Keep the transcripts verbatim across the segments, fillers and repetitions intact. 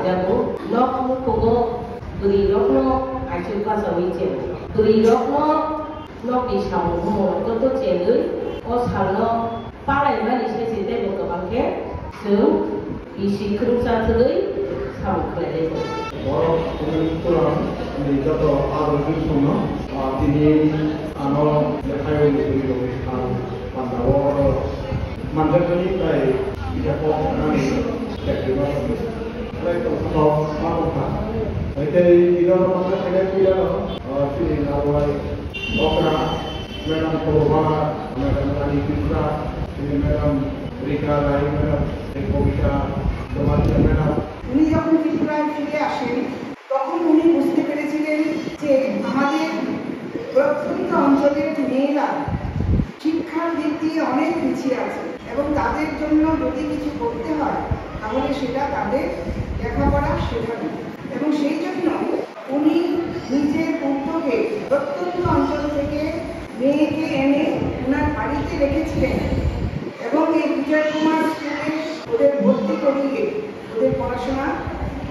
Abo nok nukhungo bwrwi rokno aichuk bachaui cheng. Bwrwi rokno nokni samung bumung joto chengwi o salno palaimani sese teibo kwbang khe chwng bisi kwrwngsa thwgwi samung khlai lai tongo. Borok chini Kulang ni joto adorni songno, ah, tini ano yaphai rwngwi rwngwi ang Panda o manjakmani tai kisa kok nani yakti ma tongwi. Tei tongthok ma tongkha. Tei tei ino manjak khainai puila no, ah, chini narwai okra, madam Korba, madam Rani Tripura, chini madam Rika Rai, madam Kobita Dematia, madam. উনি যখন ত্রিপুরায় ফিরে আসেন, তখন উনি বুঝতে পেরেছিলেন যে আমাদের প্রত্যন্ত অঞ্চলের মেয়েরা শিক্ষার দিক দিয়ে অনেক পিছিয়ে আছে এবং তাদের জন্য যদি কিছু করতে হয়, তাহলে সেটা তাদের লেখাপড়া শেখানো। এবং সেই জন্য উনি নিজের উদ্যোগে প্রত্যন্ত অঞ্চল থেকে মেয়েকে এনে ওনার বাড়িতে রেখেছিলেন এবং এই বিজয় কুমার স্কুলে ওদের ভর্তি করিয়ে ওদের পড়াশোনা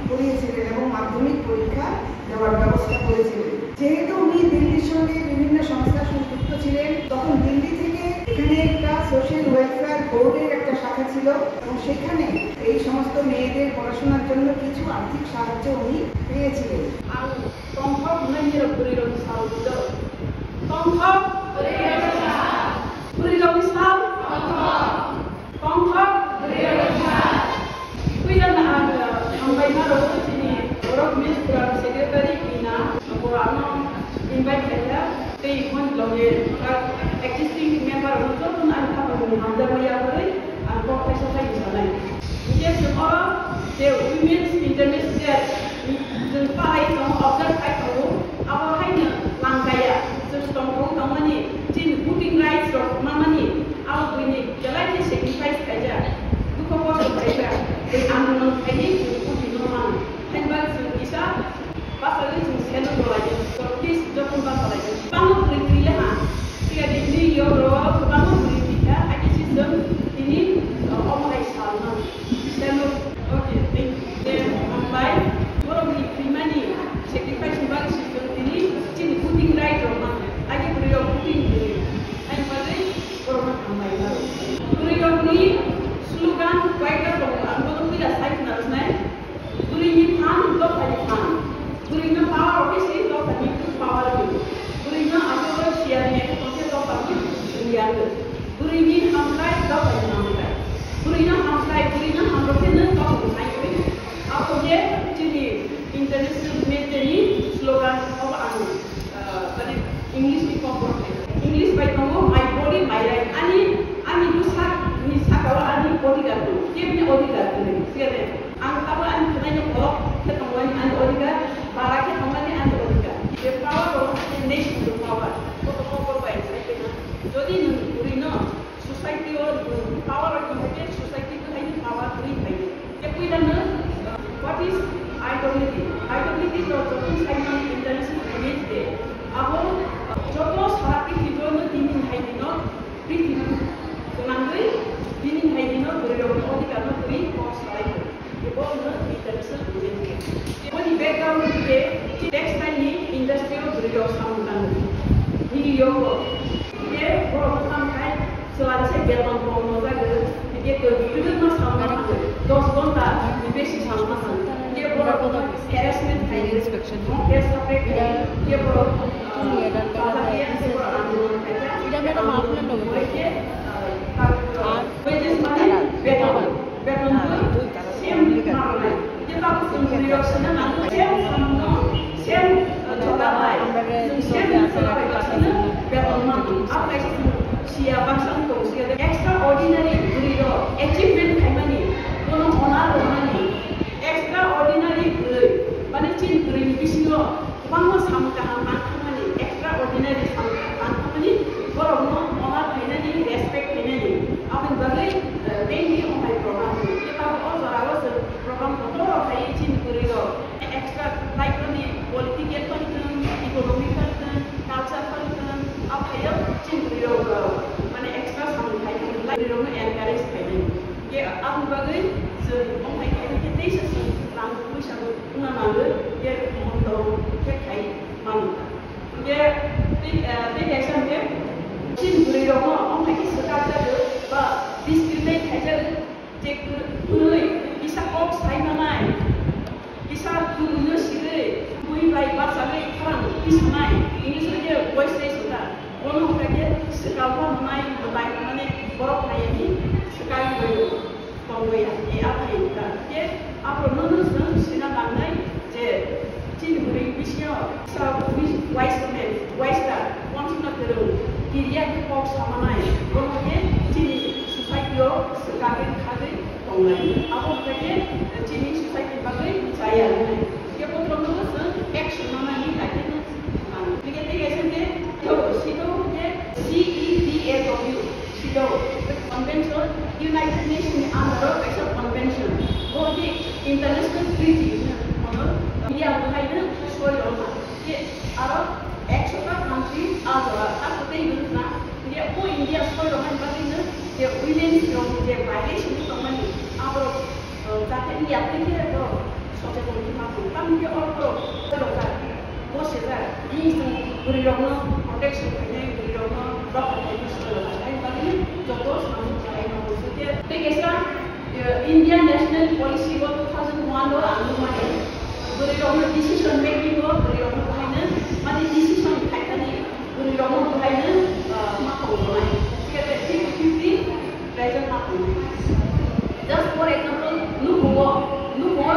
করিয়েছিলেন এবং মাধ্যমিক পরীক্ষা দেওয়ার ব্যবস্থা করেছিলেন। যেহেতু উনি দিল্লির সঙ্গে বিভিন্ন সংস্থার সঙ্গে যুক্ত ছিলেন, তখন দিল্লি থেকে এখানে একটা সোশ্যাল ওয়েলফেয়ার বোর্ডের একটা শাখা ছিল এবং সেখানে এই সমস্ত মেয়েদের পড়াশোনার জন্য কিছু আর্থিক সাহায্য উনি পেয়েছিলেন। Ang tongthok hwnwi nirok bwrwirokni sal bujo. Tongthok bwrwirokni sal. Tongthok bwrwirokni sal. Puila no ang, uh, hambai ma rw chini borok Mizoram secretary Bina, bo ano invite khaikha. Tei hwn loge, uh, existing member rok joto no ang kha hamjak maya bwrwi ang kok kaisa khai sanai. Hinkhe chwng oro je Women's International Day chwng palai tongo, observe khai tongo, abo haino langkaya. Chwng tongthok tongmani, chini voting rights rok manmani, abo buini belai khe sacrifice khaijak, dukho kosto khaijak, tei andolon khaiwi chwng voting no mano. Haini bagwi chwng kisa bachagwi chwng seno dolaidi. So, please, jotono bachalaidi. Kwbangma bwrwi twi le ha. Siya di New York ro kwbangma bwrwi twi kha, hakhe se chwng tini, uh, omo hai salno. Seno, okay, thank you. Je, hambai, borok ni thwimani sacrifice ni bagwi se chwng tini chini voting right rok mano. Hakhe bwrwi rok voting kwrwi. Ani bagwi borok no hambai mano. Bwrwi rok ni slogan koyekta tongo, ang bono puila sai khna rwnai. Bwrwini phan, dophani phan. Bwrwino power rw khe se dophani power rw. Bwrwino aswk rw siya ni ekhe tong khe dophani siya rw. Bwrwini hamkrai, dophani hamkrai. Bwrwino hamkrai, bwrwino ham rw khe nwng dophani hai rw. Abo khe chini International Women's Day ni slogan obo ano. Ah, mane English ni kok borok hai. English bai tongo, "My body, my right." Ani, ani bwsa ni saka o ani odhikar tongo. Kebni odhikar tongo. Siya de, ang tamo ani khwnai no borok khe tongo ani, ani odhikar, bara khe tongo ani, ani odhikar. The power of the nation to power. Koto kok borok bai sai khe na. Jodi nwng bwrwi no society o, uh, power rok tongkhe society bwthai ni power twi phaio. Tei puila no, uh, what is I W D? I W D to joto saimani International Women's Day. Abo, uh, joto sara prithibi o no tini hai dino prithibi gwnangwi tini hai dino bwrwi rokni odhikar no twi kok salai. Ebo hwno International Women's Day. Eboni background hwnkhe textile ni industry o bwrwi rok samung tango. New York o. Hwnkhe borok no tamo khai chwla se beton kom no jagwi, hwnkhe kwbangma samung ma thango. Dos ghonta ni besi samung ma thango. Hwnkhe borok no harassment khai, hwnkhe sapai khai, hwnkhe borok, ah, bazaria se borok andolon khai kha. Hwnkhe, ah, wages mane beton. Beton bo same manai. Jeba bo chwng bwrwi rok sina nango, same samung no, same, uh, joga bai. Chwng same joga bai baksa no beton mano. Abo kaisa chwng siya baksa wng tongo, siya extraordinary bwrwi rok achievement khaimani, bono honor rwmani, extraordinary bwrwi, mane chini bwrwi ni bisingo Kwbangma samung kaham tang thangmani, extraordinary samung kaham tang thangmani, borokno honor khainani, respect khainani. Aboni bagwi, eh, mainly omo hai program. Khe tabuk o jorao chwng program kotor rok khai chini bwrwi rok extra life ni political phano thwng, economic phano thwng, culture phano thwng, abo haio chini bwrwi rok, eh, mane extra samung khai thangmani, bwrwi rokno encourage khainani. Khe aboni bagwi chwng omo hai khaina khe teisa chwng rang puisa Ye mondo khe khai mano. Ye tei, eh, tei kaisa hwnkhe chini bwrwi rokno wng khaikhe swkak jago ba discriminate khaijago. Je kwrwi kisa kok sai manai, kisa kwrwino sirwi, bui bai bachagwi khorang tisanai, English hwnkhe voice raise wngkha. Bono hwnkha khe swkang bo hwnai, mwtai hwnmani borok phaiyani swkang bai tongwi ya, e aphai wngkha. Khe aphuru nono chwng sina nangnai je chini bwrwi bisingo kisa wise man, wise ta, wansukna kwrwng, kiriya khe kok samanai, bono khe chini society o swkagwi khagwi tongnai. Abo hwnkha khe chini society bagwi chaya hwnwi. Khe bothrono bo chwng action nanani daitino. Hingke tei kaisa khe, sito hingke C E D A W, sito convention, United Nations ni under o kaisa convention, bo hingke international treaty hwnwi hwno, India bo haino soi rwma. Hingke aro ekshota country a jora, a kwtwi hwnwi khna, hingke bo India soi rwmani bagwino je women rok je violation wngwi tongmani, aborok, o, jate wngya tei khe borok socheton wngma tongo. Tamni khe o borok soi rwjak. Bo sejak, bini chwng bwrwirokno protection khainai, bwrwirokno rokha khainai swrwngno khainai bagwi joto samung khlaina muchungkhe. Tei kaisa, eh, Indian National Policy bo two thousand one o ang nukmani. Bwrwirokno decision making o bwrwirokno bahaino, mani decision khainani bwrwirokno bahaino, eh, ma tongtonai. Thik ase, fifty fifty present ma tongo. Just for example, nukhungo, nukhungo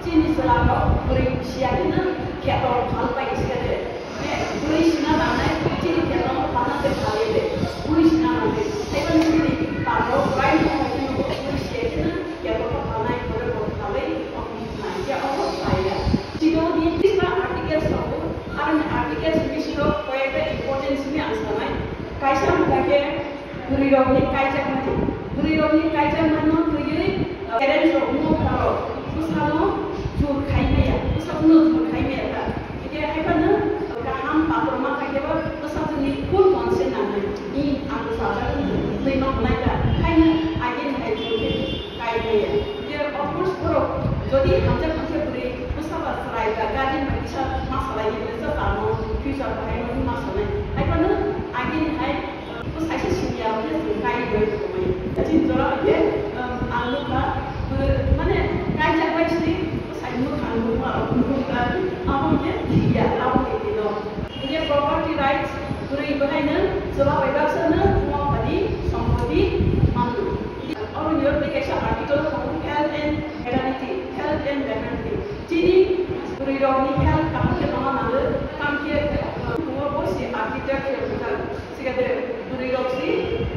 chini chwla rok bwrwi siya kheno kheto phal pai se de. He, bwrwi sina nangnai, chini kheto phalna se phal ye de. Bwrwi sina nangnai. Haiba chini parok rai no khai kheno bwrwi siya kheno kheto phalnai, bwrwi bo phalwi office nai. Khe obo phaiya. Chini ni tisra articles rogo, aroni articles bisingo koyekta important simi ang sanai. Kaisa hwnkha khe, Bwrwirokni kaijakmani. Bwrwirokni kaijakmano twiwi, uh, parents rok, motha rok bwsano jur khai maya, bwsano jur khai maya ta. Hingke hai phano kaham pator ma khaikhe bo bwsajwkni full consent nangnai. I ang sajak hwnwi ma hwnai ta. Haino agini hai jur khe kai maya. Hingke of course borok jodi hamjak hamjak bwrwi bwsa ba chwrai ba guardian bai kisa ma salai di, bwsa tamo future bahai no ma sanai. Hai phano agini hai Bo saisa siniya hwnkhe chwng kai rwui tongmani. Chini jora hwnkhe, um, ang nukha, bwrwi, mane, kaijak bai sini, bo sai mwkhang nukma rok nukha, abo hwnkhe thikya, abo ni tino. Hwnkhe property rights, bwrwi bwhaino chwla bai baksa no thwngmani sompoti mano. Oro ni yorok tei kaisa article tongo, health and maternity, health and maternity. Chini bwrwi rokni health kaham khe tongna nango, kaham khe, uh, tongo bo si architect khe bwkha. Sikade bwrwi rok si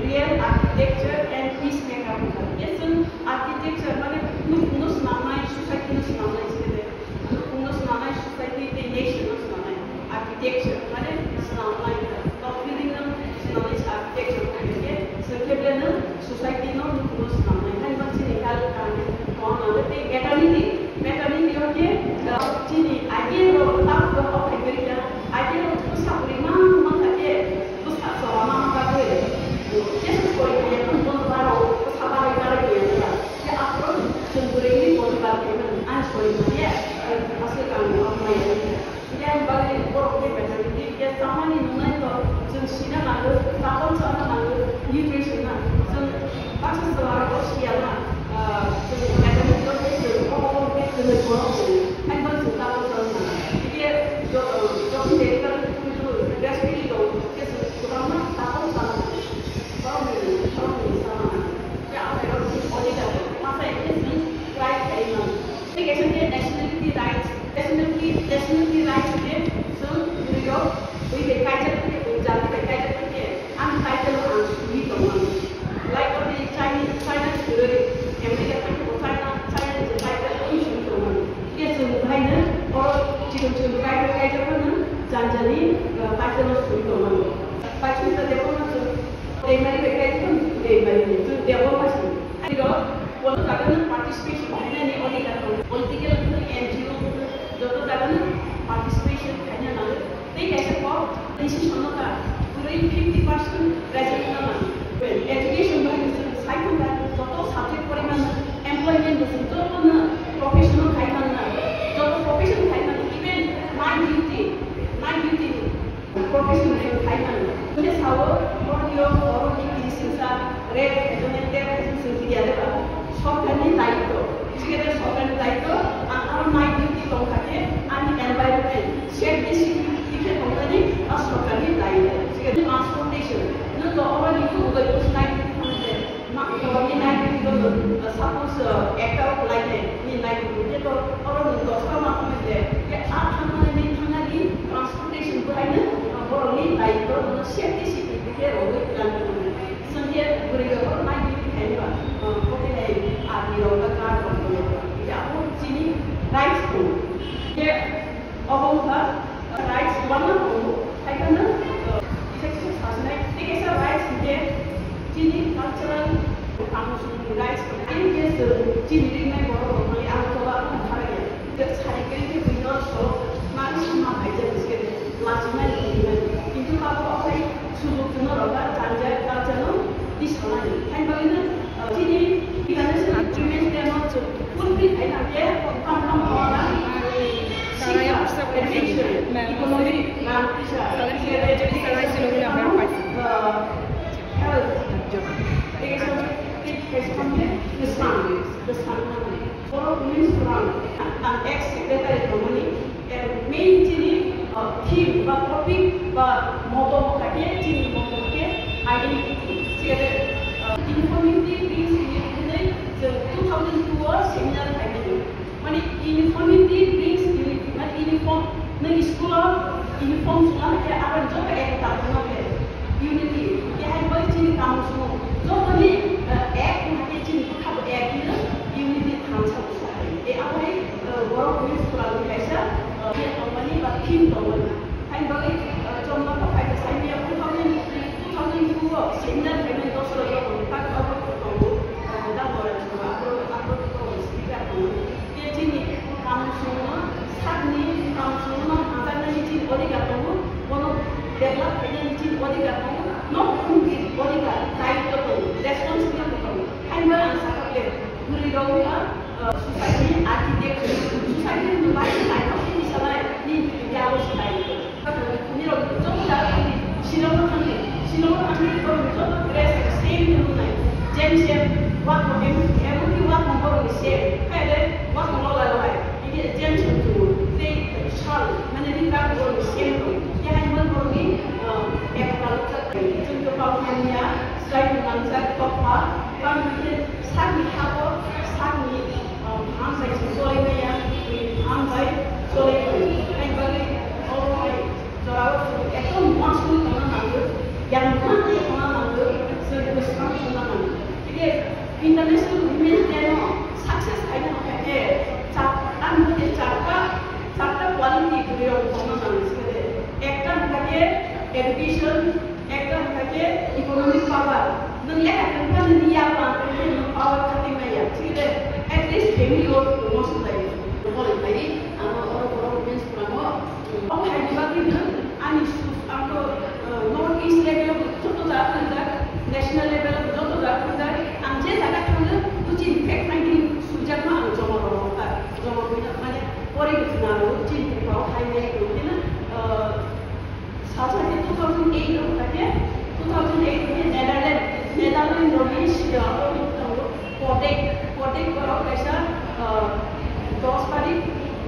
real architecture and peacemaker wngkha. Yes, chwng architecture mane nukhung no swnamnai, society no swnamnai sikade. Nukhung no swnamnai, society tei nation no swnamnai. Architecture mane swnamnai wngkha. Top building no swnamnai se architecture wngkha. Hingke chwng khe ble no society no nukhung no swnamnai. Hai ma chini kal kaham khe tongna nango tei maternity, maternity o khe, uh, chini age rok tabuk rok o phai khe rikha. Age rok bwsa bwrwi mang mang kha khe Bwsa chwla ma bagwi, Jesus koi khe tong tong baro, bwsa bagwi barwi khe ya. Khe aphuru chwng bwrwi ni body bag khe mani, ani soi khe, aswk ang no mai ya. Khe ani bagwi borok khe better khe, khe chamani nungnai to chwng sina nango, tabuk chana nango, nutrition na. Chwng baksa chwla rok siya na, ah, chwng better khe chwng obo khe chwng borok khe, ani bagwi chwng tabuk chana. Khe jo-, jokhon deliver khe breastfeeding tong, khe chwng kwbangma tabuk chana. Borokni, borokni sama. Khe ang khairok auditor, masa khe chwng try khlai mano. Tei kaisa khe nationality rights, nationality, nationality rights khe chwng bwrwi rok, bwrwi bai kaijak khe, bwrwi jati bai kaijak khe, ang title ang suri tong mano. Like abo ni Chinese, China kwrwi, America thang khe bo China, China ni je title ang suri tong mano. Khe chwng bahaino oro chikon chikon title kaijak phano jani jani, uh, title o suri tong mano. Paisuksa Debbarma chwng Primary bai kai chwng primary ni chwng Debbarma si. Ani rok, bono jaga no participation khainani odhikar tongo. Political hwnkhe, N G O hwnkhe, joto jaga no participation khaina nango. Tei kaisa kok, decision no ta, kwrwi fifty percent graduate no nango. Education bai chwng sai thangkha, joto subject poriman no, employment bo chwng joto no profession no khai mangna, joto profession khai Hwnwi sao, borokni o borokni tris hwnsa rate khaijak nai, ter khaijak nai, chwng kiriya de ba? Sorkarni daitw. Bwskango sorkarni daitw, ang aro night duty tong kha khe, ani environment, safety security khe tong thani, a sorkarni daitw. Bwskango transportation, nwng to oro ni tubugwi night duty thang khe, Ma-, borokni night duty bono, uh, suppose, uh, ekta o kwlai nai, nini night duty khe to oro nwng dosta ma thangwi je, khe a thangmani nini thangnani transportation bwhaino, uh, borokni daitw bono safety security khe rwgwi plan khlai. Chwng khe bwrwi rok night duty khainai ba, uh, bo khe nai army rok ba guard rok tongo. Khe abo chini rights tongo. Khe Obo wngkha, uh, rights kwbangma tongo, hai phano, uh, kisa kisa sasinai, tei kaisa rights hinkhe chini cultural kamu songni rights tongo. Ani khe chwng chini ringnai borok rok bai ang choba ang tharaya. Khe sai khe khe buino sorok mani sima phaijak hinkhe lachimani hinmani. Kintu abo okhai Sujok chwngno rwkha, chanja, chajano tisanani. Hain bagwino, uh, chini international agreement temo chwng fulfill khaina khe, kam kam khawana. Sarai Sikha, officer education, ma'am, economic, rang, pisa, sarai, sarai silo wila bar paisa. Uh, health, education, education, education, education. Borok women's forum, ang ex secretary tongmani, eh, main chini, uh, theme ba topic ba motto wngkha khe chini motto khe identity. Chwng, uh, uniformity brings unity hinwi chwng two thousand two o seminar khaimani. Mani uniformity brings unity, mani uniform, nwng school o uniform chwla khe aro joto ekta wngna khe. Unity, kehai bai chini kamu sumo. Jotoni, eh, ek wngkha khe chini bwkha bo ek hino, unity thansa bwsa hai. E abo hai, eh, borok hwnwi swrangni kaisa, eh, theme tongmani ba theme tongmani. Hai bagwi, eh, chwng no phaikha saimanya two thousand, two thousand two o seminar khaimani dosra joto tak abo tongo, eh, da Moran Songha, abo, abo tongo speaker tongo. Khe chini kamu songno, sakni kamu songno hamjaknani chini odhikar tongo, bono develop khainani chini odhikar tongo, nok khumni odhikar, daityo tongo, responsibility tongo. Haino ang sakha khe, bwrwi rok wngkha, uh, society ni architect, society ni bai naithok ni salai, ni yago salai. Nirok joto jaga thangdi, Shillong-o thangdi, Shillong-o thangdi, borok joto dress same ni nungnai, same same, wak bo em, em ki wak bo borok ni same, hai de, wak bo lola lola, ini same same tu, tei shal, mane ni kak borok ni same tu, ya hai man borok ni, eh, ekta lokal, chwng to pau hanya, slai ni langsa, tokha, pang ni sakni habo, sakni, eh, phan bai se cholai maya, phan bai cholai maya, hai bagwi, oh, hai. Jorao chwng ekdom uansukwi tongna nango, yang bwkhakni tongna nango, chwng bwskango tongna nango. Tei International Women's Day no success khaina hwnkha khe char-, ang hwnkhe charta, charta quality bwrwi rok tongna nango. Ekta hwnkha khe education, ekta hwnkha khe economic power. Nwng lekha kwrwngkha, nwngni yakung ang kwrwngkhe nwng power khatwi maya. Chikhe at least family o tongma swk lai. Bo lai phai, ano oro borok women's forum o. Omo hai ni bagwi no ani sus-, ang to, eh, North East level o joto jaga rijak, national level o joto jaga rijak, ang je jaga thangno, buchini fact finding sujak no ang joma rw kha, joma rwna mane pore khna rw, chini Tripura o hai nai rw khe no, eh, salsa khe two thousand eight o kha khe, two thousand eight khe Netherlands, Netherlands rw ni sida o tongo. Kotek, Kotek borok kaisa, ah, dos tarik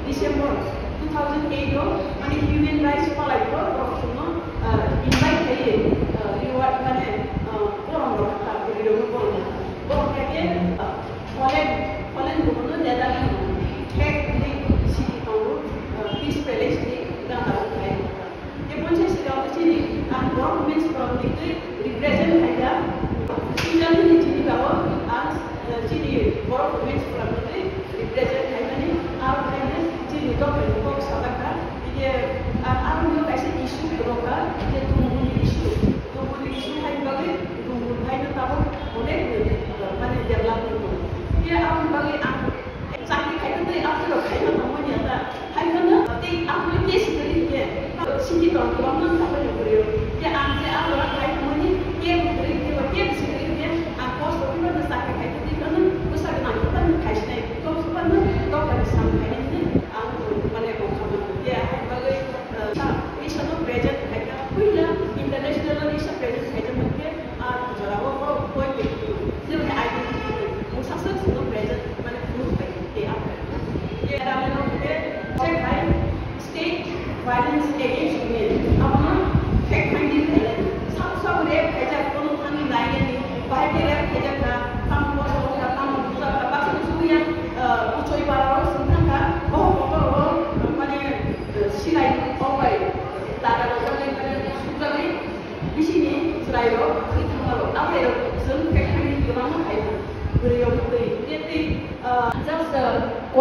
December two thousand eight o, mane, human rights palai borok, borok chwngno, ah, invite khlaiwi, ah, reward, mane, ah, borom rok kha, bwrwi rokno borom rok kha. Borok khe, ah, Poland, Poland bukuno Netherlands flag hwnwi city tongo, ah, Peace Palace ni gana rok khlai. Khe ponchas sida o chini ang borok women's forum ni twi represent khaida. Sida ni chini ba o ang, eh, chini borok women's forum ni twi represent khaimani, aro khaina chini dophani kok salakha. Khe, ah, aro no kaisa issue phuru kha, je Dumbur ni issue. Dumbur ni issue hai bagwi Dumbur hai no tabuk onek, eh, mane develop ni tongo. Khe aro bagwi ang Chakri khaina tei after o khaina tongmani ata. Hai phano tei after case kwrwi khe sini tong kwbangma kha phano kwrwi. Khe ang je after o khai tongmani case kwrwi khe ba case kwrwi khe ang post office no chakri khai tei phano bwsa gwnang khe phano khai sinai. Tok phano tok phano sam khai nai hinwi ang mane kok kha mano. Khe hai bagwi, eh, sa, ei sabo present khai kha puila internet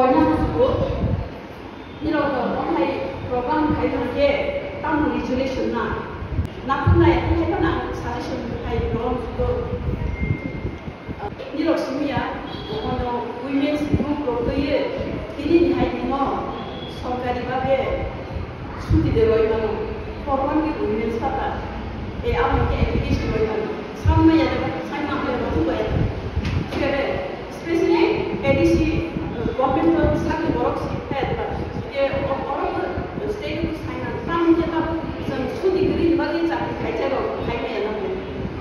Koina busugo, nirok to omo hai program khai thang khe tamo resolution na. Nakhung nai, omo hai phano ang suggestion khai rwng sugo. Nirok simi ya, omo no women's group rok twiwi, tini ni hai nino sorkari bhabe suti de roi mano. Formal ke women's pata. E amo ke application roi mano. Sang maya de, sang maya de, tu bai. Kere, especially A D C, uh, government of sakni borok si kaya de ba. Ke o-, oro state of China, tamo ke tamo, jeng sudi gri bagi chakri khai jai rok, khai maya na.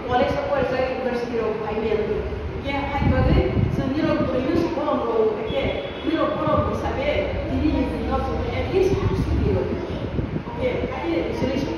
College of Work, University rok khai maya na. Ke hai bagwi, jeng nirok bwrwi no si borom rok, ke nirok borom hisabe, tini ni no at least sudi rok. Okay, hai resolution